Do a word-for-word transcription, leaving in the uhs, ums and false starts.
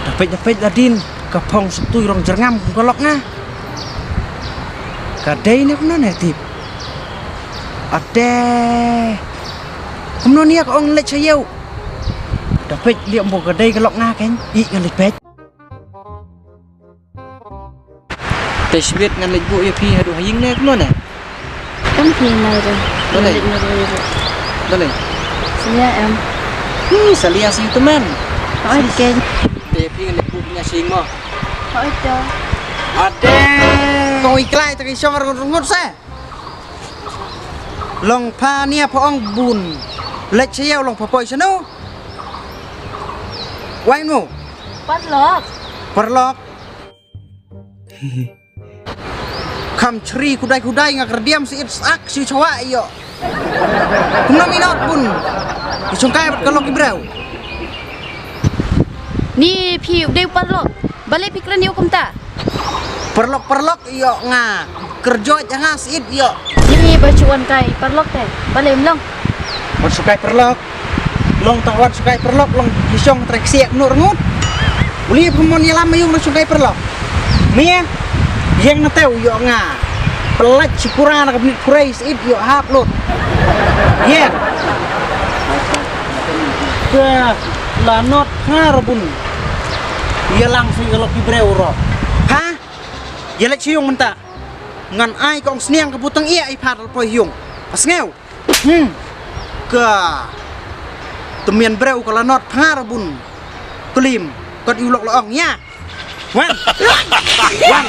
Da peit da peit la dien ka phong suk tui rong jyrngam kum ka lok nga. Ka dei ne kumno ne tip. Ate. Kumno nia ka ong leit sha ïew. Da peit liam bo ka dei ka lok nga kein. I ngan leit peit. Te shibit ngan leit buh ïa phi haduh ha ïing ne kumno ne. Kam phi nai re. Balei? Nai re. Balei? Salia em. Hi, salia si teman. Oi kein. Te phi ngan leit buh ïa sing mo. Oi to. Ade. Kong i klai te ki shong rngut rngut se. Long pha nia pha ong bun. Leit sha ïew long pha poi shano. Wai mo. Parlok. Parlok. Kham chri kudai kudai nga kyrdiam si it sak si chawa ïo. Kumno minot bun. Ki chongkai bad ka lok ki breu. Ni phi u dei u parlok. Balei phi kren ïa u kumta? Parlok parlok ïo nga. Kyrjot ïa nga si it ïo. Ni ba chuan kai parlok te. Balei mlong? Wat sukai parlok. Long tang wat sukai parlok long ïa shong trek siak nuk rngut. Uli phamon ïa lam mayung na sukai parlok. Mia. Ïeng na teu ïo nga. Pelaj sukura na kabnit kurai si it ïo hap lut. Ïeng. Ke la not nga ra bun. Ïa lang si ka lok ki breu ro. Ha? Ïa leit sha ïung mynta. Ngan ai ka ong sniang ka butang ïa ai pha dal poi ïung. Pas ngeu. Hmm. Ka. Temian breu ka la not pha ra bun. Klim. Kot ïu lok la ong ïa. Wan. Wan.